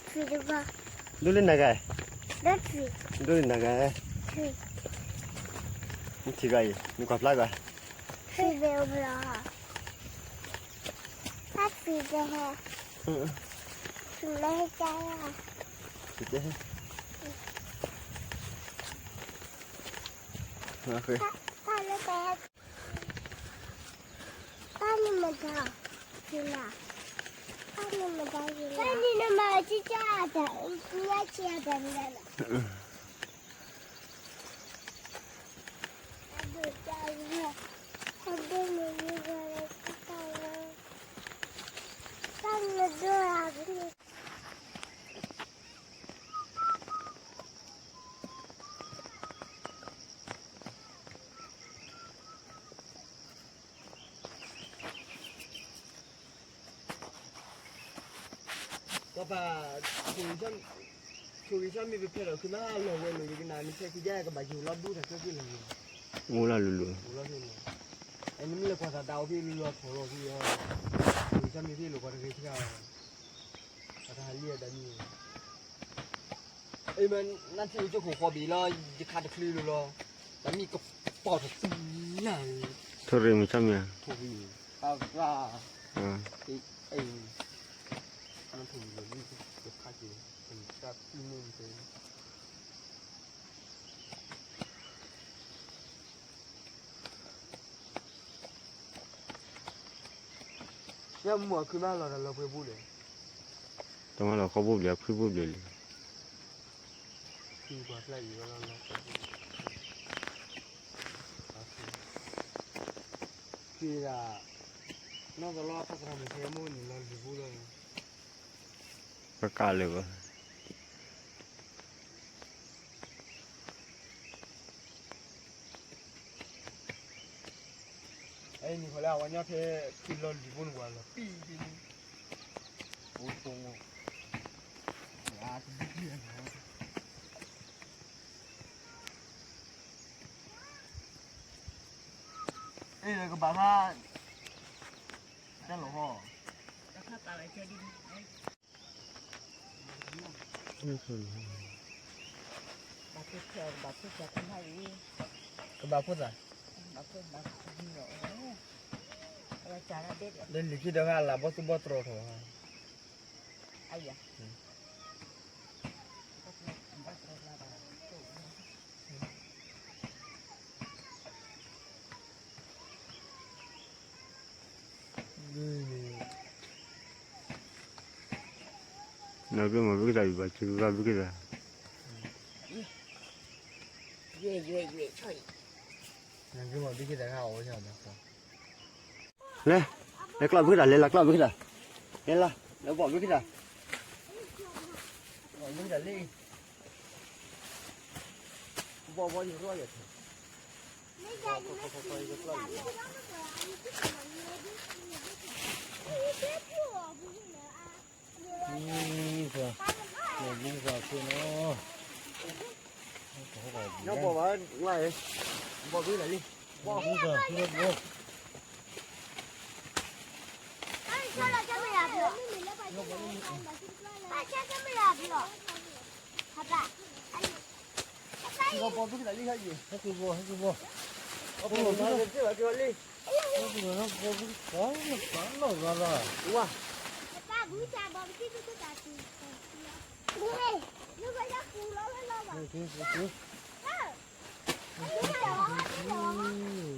ဒိၣ်လၢနဂၤ, ဒိၣ်လၢနဂၤ, နထံၣ်ဂၤအံၤ နကွၢ်ဖျါဂၤ, ပှၤပာ် ဆိၣ်ဂ့ၤဆၢ်မ့ၢ်ပဖဲဒီး ခုနလီၤဝဲလိာ်ယကနၣ် နဖဲခံကကဘၣ်ယိၤလီၤဒူတၢ်ခဲက့ၤလီၤန့ၣ်, အိၣ်လၢလူၤလိာ်, အိၣ်လီၤန့ၣ်, အဲနမ့ၢ်လၢကွၢ်သးတၢ်အိၣ်ဖဲလူၤလီၤဖီၣ်လီၤဖဲအီၤ, ဆိၣ်ဂ့ၤဆၢ်မ့ၢ်ဖဲလိာ်ကွၢ်တဂ့ၤဆၢ, ပှၤတဟးလံအတၢ်မံၤ အံၤမ့ၢ် နထံၣ်ကၠိခိၣ်ဃီဘ့ၣ်လီၤ ယခးတချုးလိၤလီၤ, တၢ်မံၤကပီၤတတူၢ်နၢ်, ထိၣ်ရ့ၣ်မုၢ်ဆါမ့ၢ်ဧါ, ထိၣ်ရ့ၣ်, အကျါ, အံၤ, နထံၣ်လီၤ ယခးက့ၤ, တၢ်ပံၣ်န့ၣ်မ့ၢ်တဲ ယမ့ၢ်ခုမးလီၤတၢ်လီၤပှဲၤဘူးလဲၣ်, တမ့ၢ်လီၤခီဘိဘျီ ခွံဘိဘျီလံ, ခံကွၢ်ဖျါအံၤဝဲလီၤလီၤ, က့ၤဒၣ်, နီၢ်ကလီအဖးသရၣ်မုၣ်ဖဲမုၢ်န့ၣ်လီၤလံဘူးလီၤ, ပကးလၢၤဘၣ် အဲနံၤခီလၢအဝဲညီဖဲခံလီၤလံၤဖိန့ၣ်ပှၤလီၤပံၣ်ဖဲန့ၣ်, အိၣ်တိၢ်, အဲကဘၣ်ဖး, တၢ်လီၤဟီ, ကဘၣ်ဖိသၣ်, လၢလံၤခံဒီးဂၤလၢဘီၣ်သူဘီၣ်တြီထီၣ်, နကမၤဘုကသးဘၣ် ကဘၣ်ဘုကသး, လဲၤ, လဲၤကျီၢ်ဘုကသး လဲၤလၢကျီၢ်ဘုကသး, လဲၤလၢ, လဲၤဘီၣ်ဘုကသး, ဘီၣ်ဘုကသးလံ, ဘီၣ်ဘီၣ်ယရီၣ်ယထၢၣ် ဘီၣ်ဘုကသးလံ, ဘီၣ်ဘုကသးလံ, ဘီၣ်ဘုကသးလံ, ဘီၣ်ဘုကသးလံ, ဟဲက့ၤဘီၣ် ဟဲက့ၤဘီၣ်, ဘီၣ်ဘုကသးလံ, ဘီၣ်ဘုကသးလံ, ဝါ ဝံၤလီၤဝံၤ ထံလီၤဟီ ထံ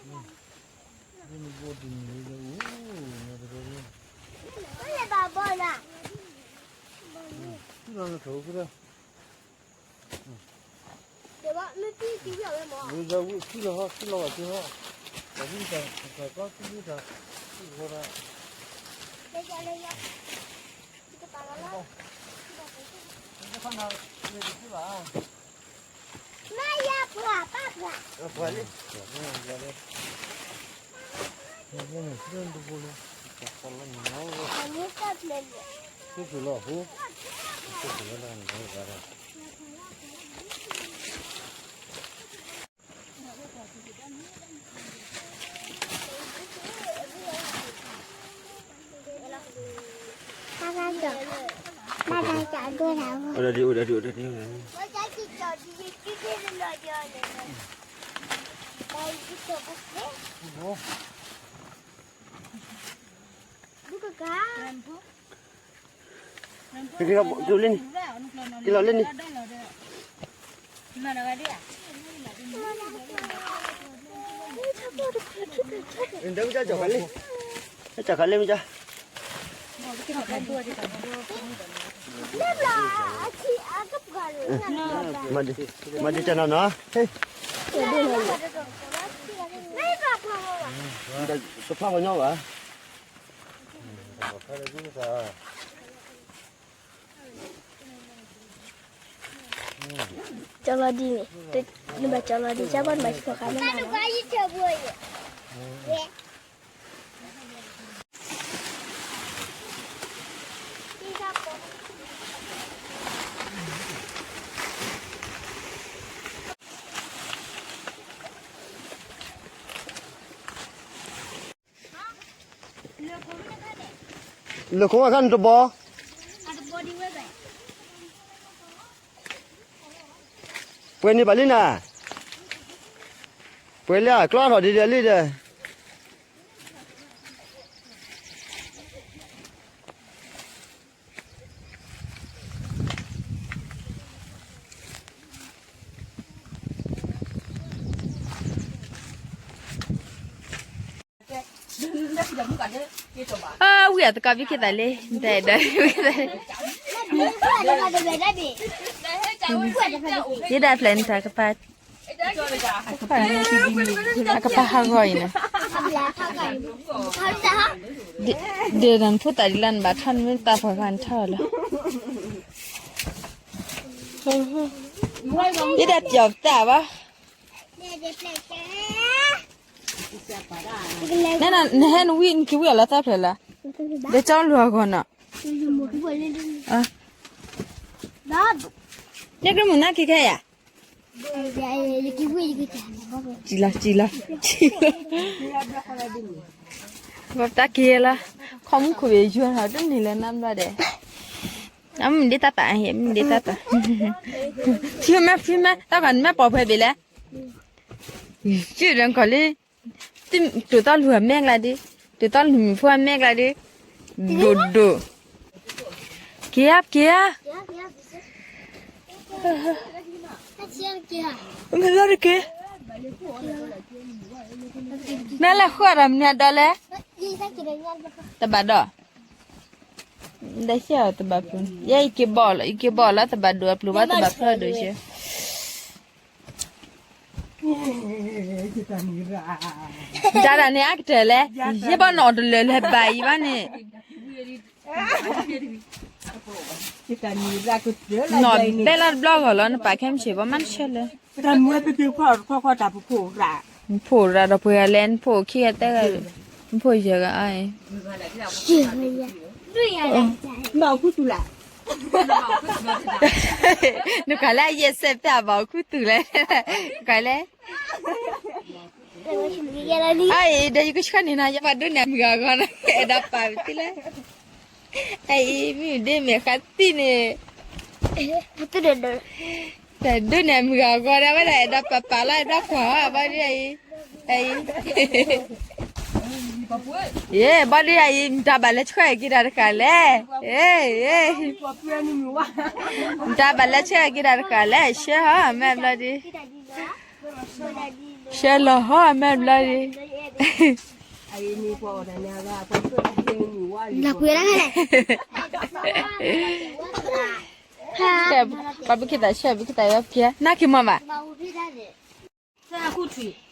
လီၤဘၣ်က့ၤဟီ, တၢ်ဝံတၢ်ကီ ထံဝံတၢ်, ထံကီတၢ်, မ့ၢ်ယပှၤ ပၢ်ပှၤ, ပှၤလံ, မ့ၢ်တဘိလၢ, တၢ်လီၤမ့ၢ်လီၤ, တၢ်လီၤ, တၢ်လီၤ, အိၣ်ဒီးဒံး အိၣ်ဒီးဒံး အိၣ်ဒီးဒံး က့ၤလီၤလၢန့ၣ်, က့ၤလီၤလၢန့ၣ်, ကၠီၤခးလၢမ့ၢ်ကၠီၤ, မၤဒံးတနီၤနီၤ, တဖၣ်ပညီဘၣ်. ကၠီၤလီၤဒံးန့ၣ်, နဘၣ်ကၠီၤလီၤဒံး ကၢ်ဘီနဘၣ်ဟံးဖီၣ်ဃာ်မ့ၢ်နီၤ. လၢခိၣ်အခါန့ၣ်တဘီ, ပှဲၤန့ၢ်ဘၣ်လံနၤ, ပှဲၤလၢအကျီထီၣ်ဒ်ဒီးလံဒီး အဝံအသကိးဘုခ့သးလံ, နတအဲၣ်ဒိးဝံသး, ယဒၣ်ဖျဲၣ်နတၢ်ကပၤ, အကပၤဟးဂီၤအံၤန့ၣ်, ဒ်ဒီးနဖိသၣ်ဒ်လၢနဘၣ်ထီၣ်န့ၣ် မ့ၢ်သးပှၤဂၤနထီၣ်လီၤ. ယဒၣ်ပျီၣ်ပသးဘၣ်, နဟဲနဝံနက့ၤဝံအီၤလၢသၢဖျၢၣ်လီၤ, ဒီးကၠီလွံၢ်အဂီၢ်နီၤ, န့ၣ်ကမုၢ်နၤက့ၤခဲယၤ, ကံလီၤကံလီၤ, တၢ်က့ၤလီၤ, ခီမူခိၣ်ဘ့ၣ်ယွၤနီၤ တန့ၢ်လၢနဘျီဒဲး, အမ့ၢ်ဒ့တၢ်ပာ်, မ့ၢ်ဒ့တၢ်ပာ်, ဖံမ့ၢ်ဖံမ့ၢ် တၢ်ခီနမ့ၢ်ပိာ်ဖဲဘ့ၣ်လဲၣ်, ယုၢ်ဒီးကီၢ်လံ, တိၢ်သီလူၤအမဲာ်ကျါဒု, တိၢ်သီလူၤမုၣ်ဖိအမဲာ်ကျါဒု, ဒိၣ်ဒိၣ်, က့ၤဧါ က့ၤဧါ, မ့ၢ်လီၤတက့ၢ်, နလဲၤဃုအီၤဒီးမနုၤအဒီးလဲၣ်, တဘၣ်ဒီး, ဒဲဆဲအီၤတဘၣ်ပျိၤ, ယဲယက့ၤဘီၣ်လီၤ ယက့ၤဘီၣ်လီၤ တဘၣ်ဒိၣ်အပျိၤဘၣ် တဘၣ်ဖျီဒိၣ်ဆဲ တၢ်ဒၣ်န့ၣ်အကတၢၢ်လဲၣ်, ယဲဘီၣ်နီၣ်တလၢာ်လဲၤဘၣ်အံၤဘၣ်န့ၣ်, နီၣ်ဘဲလီၤတဘျီဂီၢ်လီၤ နပာ်ခဲမုၢ်ဆ့ၣ်ဘီမးတဆၢလၢာ်, နဖိရၤဒီးပှဲၤဂၤလဲၣ် နဖိခံဂၤသၢဂၤ, နဖိယဲၢ်ဂၤအံၤ, နကလဲၣ်ယဲၢ်စဲးဖဲအဘၣ်ခူသူၣ်လဲၣ်, နကလဲၣ် အအံၤ ဒီးယကဆှၢန့ၢ်နၤ ယပှၤဒိးန့ၢ်အမုၢ်ဂၤဂီၤန့ၣ် အဲၣ်ဒိးပာ်ပသံလဲၣ်, အအံၤ မ့ၢ်ဒ်မဲာ်ဃးသံန့ၣ်, တဒိးန့ၢ်အမုၢ်ဂၤဂီၤဒၣ်ဝဲဒၣ် အဲၣ်ဒိးပာ်ပာ်လီၤ အဲၣ်ဒိးကွၢ်အီၤ ဘၣ်ဒ်အံၤ, အအံၤ, ယဘၣ်ဒ်အံၤ မတၤဘၣ်လဲၤဆှၢက့ၤတၢ်တဃာ်လဲၣ်, မတၤဘၣ်လဲၤဆှၢက့ၤတၢ်တဃာ်လဲၣ်, ဆှၢဟီ အမဲာ်ဘျီဒ် ဆှၢလီၤဟီ အမဲာ်ဘျီဒ်, ပှၤဘုခ့သးဆှၢ ဘုခ့သးဝဲပျဲ နၢ်က့ၤမးဘၣ်,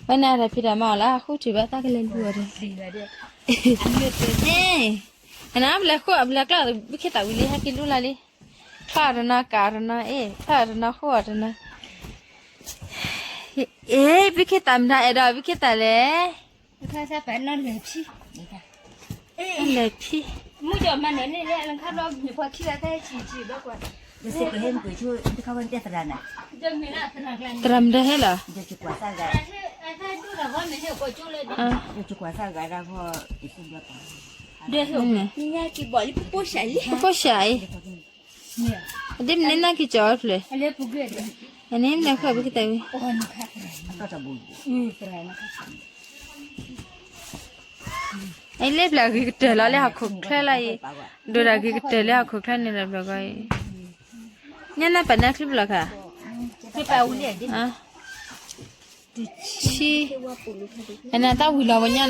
ဝဲန့ၣ်တၢ်ဖံးတၢ်မၤအီၤလၢ ဟးဃုထံၣ်ဘၣ် သးကလဲၤလူၤအီၤဒီး, နဘျဲၣ်ဃိ ဘျဲၣ်ကျီၢ် ဘုခ့သးဝံၤလံ ဟဲက့ၤလူၤလၢလံ, ထီၣ်တနီၤကးတနီၤ အ့ၣ် ထီၣ်တနီၤဃိအီၤတနီၤ, အ့ၣ် ဘုခ့သးမတၤအဲၣ်ဒိး ဘုခ့သးလဲၣ်, လဲၤဖံး, သရၣ်မတၤဟဲလီၤ, ပကိးစၢ်အံၤ, ပကိးစၢ်အံၤ, ပကိးစၢ်အံၤ, ပကိးစၢ်အံၤ, ပကိးစၢ်အံၤ, ပကိးစၢ်အံၤ, ပကိးစၢ်အံၤ, ပကိးစၢ်အံၤ, အဒ်မ့ၢ်န့ၢ်နၢ်က့ၤကၠီအီၤတဖျၢၣ်, အန့ၣ်မ့ၢ်န့ၢ်ဃၢၤဘုခ့သးဝံၤ, အလ့ၣ်ဖျၢၣ်ဂ့ၤကတၢၢ်လီၤလၢဟီၣ်ခိၣ်ချၢလီၤအံၤ, ဒိၣ်တၢ်ဂ့ၤကတၢၢ်လၢဟီၣ်ခိၣ်ချၢန့ၣ်လီၤ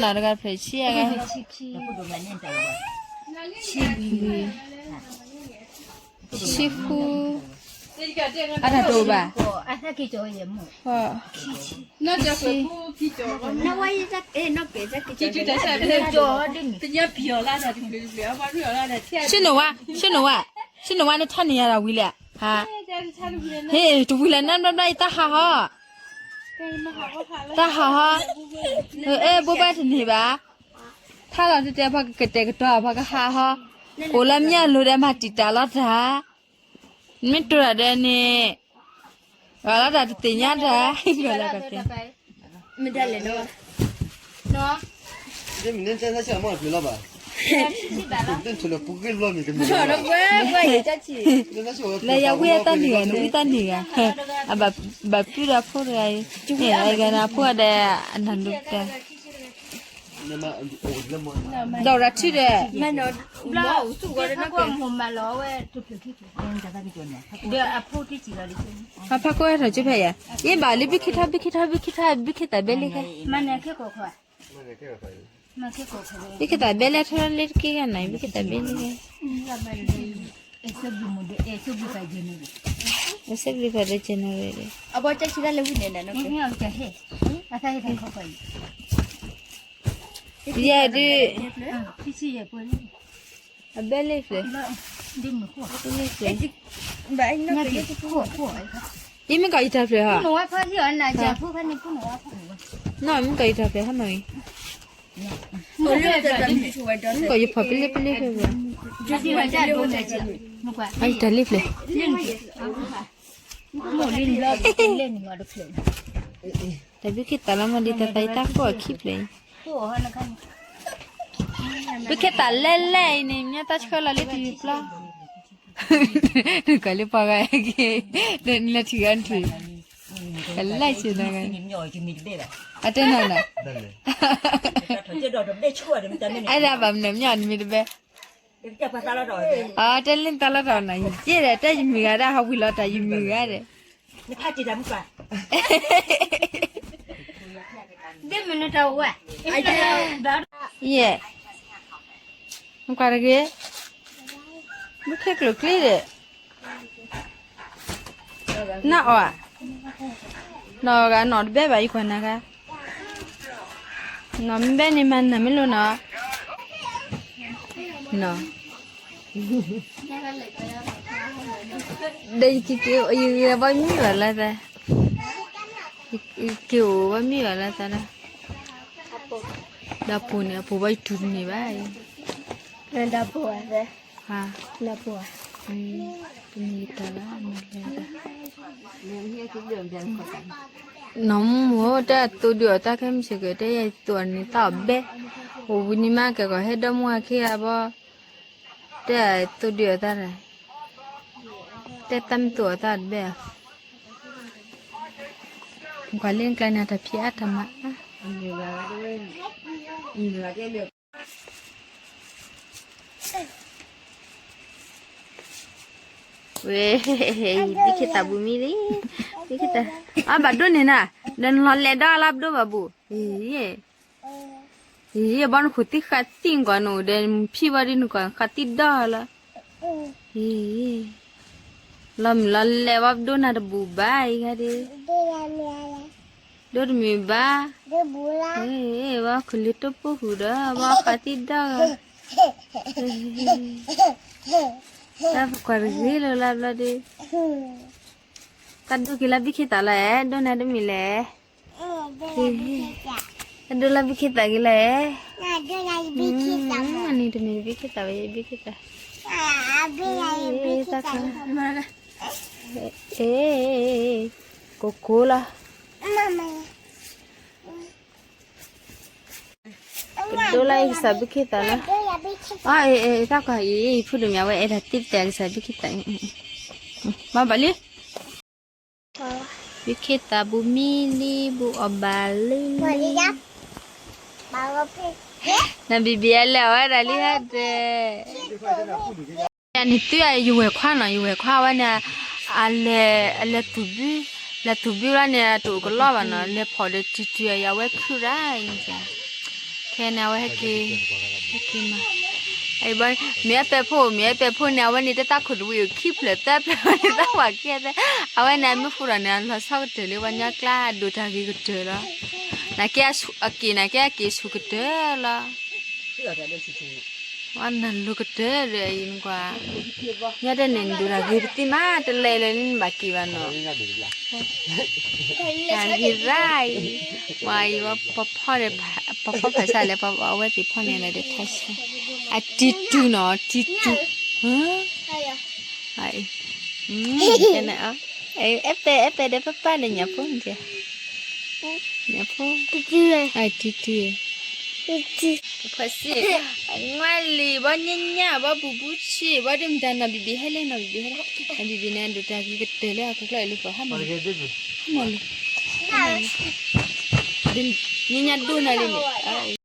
ဘျီဂီၢ်အံၤ, ညါနၢ်ပာ်နၢ်ချံဘျီခါ ဆံ, အနတၢ်ဝံၤလီၤပညၣ်လီၤတဂၤတဖျၢၣ်ဆံအဂၤ, ဆံဃု, အတၢ်တအိၣ်ဘၣ်, ဆံ, ဆ့နိဝါ, ဆ့နိဝါ, ဆ့နိဝါနထီၣ်န့ၢ်ယၤတၢ်ဝံၤလဲၣ်, ဟ့ၣ် တဝံၤလၢၤနဘျီဘျီအံၤတၢ်ဟးဟီ, တၢ်ဟးဟီ, အဲ ဘိးဘၣ်တန့ၢ်ဘၣ်, ထါလီၤတဲတဲပှၤကကတဲာ်ကတီၤပှၤကဟးဟီ, အိၣ်လၢမၠၣ်လိၤဒီးမၤတံာ်တာ်လီၤတၢ်, မ့ၢ်တိၢ်တၢ်ဒီးန့ၣ်, ဂၤလီၤတၢ်တသ့ၣ်ညါတၢ်, ဂၤလီၤကတဲာ် လၢယဝံအတၢ်န့ၢ်ဂၤ နဝံတၢ်န့ၢ်ဂၤ, အဘၣ်ပုၢ်ဒီးဖိတဂၤအံၤ နဝံတၢ်န့ၢ်ဂၤ, အဂၤနၤဖိဒီးအနၢ်ဒိၣ်တၢ်, ဒီးရၤထံဒီး, ဒီးအဖိတံၢ်စံၣ်လီၤ, အဖါကိၢ်ဟဲထီၣ်ကၠိဖဲယၤ, ယဘၣ်လံ ဘုခ့ထီၣ် ဘုခ့ထီၣ် ဘုခ့ထီၣ် ဘုခ့သးဘဲလံခဲ, ဘုခ့သးဘဲလံထီၣ်လၢတက့ၢ်ဂၤနၤ ဘုခ့သးဘဲလံခဲ, အစဲဘျုးဖးဒိၣ် general ဒီး, ယဲဒုး, အဘဲလံဖျဲၣ်, ယမ့ၢ်ကီးယတၢ်ဖျဲၣ်ဟီ, နီၢ်မ့ၢ်ကီးယတၢ်ဖျဲၣ်ဟီမးအံၤ, မ့ၢ်ကီးယဖီၣ်ပလ့ပလ့ဖဲဘၣ်, အတၢ်လ့ဖျဲၣ်, တၢ်ဘုခ့သးလီၤမးဒ်တၢ်သးအံၤတၢ်ကိၢ်အခံဖျဲၣ်အံၤ, ဘုခ့သးလဲၣ်လဲၣ်အံၤန့ၣ် မ့ၢ်တၢ်ဆှၢလီၤလၢတယုၢ်ပျီ, နကီးလၢပှၤဂၤက့ၤ, လၢထံဂၤထံၣ်, ကလဲၣ်ဆ့ၣ်နီၤ, အတဲနီၤနီၤ, အဲဒၣ်ဘၣ်မနုၤမ့ၢ်အီၤနမံၤတဘဲ, အတဲလၢနတၢ်လီၤတၢ်နီၤ, ယဲဒီးတဲယမုၢ်ဂၤဒၣ်ဟီဝံၤလီၤတၢ်ယမုၢ်ဂၤဒီး ယဲ, နကွၢ်တဂ့ၤ, မုၢ်ခဲကျိၤကျ့ဒီး, နအီၣ်, နီၢ်ဂၤနီၢ်တဘဲဘၣ် ယကွၢ်နၤဂၤ, နီၢ်မ့ၢ်ဘဲန့ၣ်မၤနၤမ့ၢ်လိၣ်နီၤ, ဒီးယက့ၤက့ၤ ယဂဲၤဘီမံဘၣ်လၢသး, ယက့ၤအိၣ်ဘီမံဘၣ်လၢသးဒီး, ဒီးပူၤန့ၣ် အပူၤဘီယတူၢ်တန့ၢ်ဘၣ်, ဒီးပူၤ, တမ့ၢ်တၢ်ဘၣ်, နီၢ်မိၢ်တဲအသိးဒုးအီၣ်တၢ်ခဲမုၢ်ဆ့ၣ်ကီး တဲယဲသိးအီၤန့ၣ်တၢ်အီၣ်ဘဲ, အိၣ်ဝံၤန့ၣ်မးကဲကီးဟဲဒီမါဝၤခံဂၤဘီ, တဲအသိးဒုးအီၣ်တၢ်, တဲတၢ်မ့ၢ်သိးအီၣ်တၢ်တဘဲဧါ, ကွၢ်လၢကျါန့ၣ် တၢ်ဖံးအါတၢ်မၤအါ ဝဲ, ဘုခ့သးဘူးမံလံ, ဘုခ့သး, အဘၣ်ဒိးန့ၣ်နၤ, ဒီးနလီၤလဲၤဒီးအလါပဒိၣ်ဘၣ်ဘူး, အံၤ, အံၤ ဘီနခိၣ်သံဃးသံကွၢ်နအိၣ်ဒီး နဖံဘၣ်ဒ်နကွၢ်ဃးသံဒီလီၤ, အံၤ, လီၤမုၢ်လီၤလဲၤဘၣ်ပဒိၣ်နၤတဘူးဘၣ်အံၤဂၤဒ် ဒိၣ်တမံၤဘၣ်, ဘၣ်ခူၣ်လ့တိၢ်ပိာ်ဃုာ်ဒီး ဘၣ်ဃးသံဒီဂၤ, တၢ်ပကွၢ်တဂ့ၤလၢ်လၢ်ဘျီဒီး, တၢ်ဒိၣ်က့ၤလၢဘုခ့သးလီၤ, ဒိၣ်နၤတမံၤလဲၣ်, တၢ်ဒိၣ်လၢဘုခ့သးက့ၤလီၤ, အန့ၣ်တမ့ၢ်ဘုခ့သးဘၣ်, ဘုခ့သး, အ့, ကိၢ်ကိၢ်လီၤ, ဒိလၢအကစၢ်ဘုခ့သးလၢ, အတၢ်ကွၢ်အံၤ ဖုဒိၣ်မး အဝဲအဲၣ်ဒိးတ့တတဲာ်ကစၢ်ဘုခ့သး, ဘၣ်ဘၣ်လံ, ဘုခ့သး ဘုမံလံ ဘုအီၣ်ဘၣ်လံ, နဘံၣ်ဘံၣ်အလဲၤအီၣ်ဝဲဒၣ်လံဟဲဒဲး, န့ၣ်သုယဝဲၢ်ခွါနီၤ ယဝဲၢ်ခွါဝဲန့ၣ်, အလဲၤသူၣ်ဘု, လဲၤသူၣ်ဘုလီၤန့ၣ် တအိၣ်ကလီဘၣ်နီၤ လဲၤဖီၣ်ဒီးတုၤတုၤအဝဲခုရၣ်အံၤ, ခဲန့ၣ် အဝဲဟဲက့ၤ, ဟဲက့ၤမး, မ့ၢ်အပဲာ်ဖိ မ့ၢ်အပဲာ်ဖိန့ၣ် အဝဲန့ၣ်တၢ်သၣ်ခိၣ်တဝံၤအိၣ်ခံဖျၢၣ်သၢဖျၢၣ်န့ၣ် သၣ်ဝးကဲသဲ, အဝဲန့ၣ် အမ့ၢ်ဃူဒီးန့ၣ် အလီၤဆီကတၢၢ်လၢပှၤညီကျါ အဒိၣ်တၢ်ဂ့ၤကတၢၢ်လီၤ, နကဲအက့ၤ နကဲအက့ၤဆူၣ်ကတၢၢ်လီၤ ဝဲနလိၤကတၢၢ်ဒီးအံၤနကွၢ်, ညါတန့ၣ် နဒိၣ်တၢ်ဂ့ၤပသံမး တလဲၤလၢနဘၣ်က့ၤဘၣ်နီၤ, တၢ်ဂ့ၤရၣ်အံၤ, ပှၤအံၤ ပဖီဒီး, ပဖီဖးဆါလဲၣ် ပအဝဲသ့ၣ်ဖီန့ၣ်လၢဒၢးထါဆါ, အတံတူနီၤ တံတူ, အံၤ, အဲပဲ အဲပဲဒီး ပပၢ်ဒီးညၣ်ဖိန့ၣ်, ညၣ်ဖိ, အတံတူ, ဖှဲးစံ, အငွၢ်လံၤ ဘီညါညါ ဘီဘူးဘူးဆံး ဘီဒုၣ်မတၤနီၤဘံၣ်ဘံၣ်ဟဲလံ နီၤဘံၣ်ဘံၣ်ဟဲလံ, နီၤဘံၣ်ဘံၣ်န့ၣ် ဒိၣ်တၢ်ဂ့ၤကတၢၢ်လၢအကကျီၢ်အလၢပှၤဟါမၢ်လံ, ဟါမၢ်လံ, ညါညါဒိၣ်နီၤလံန့ၣ်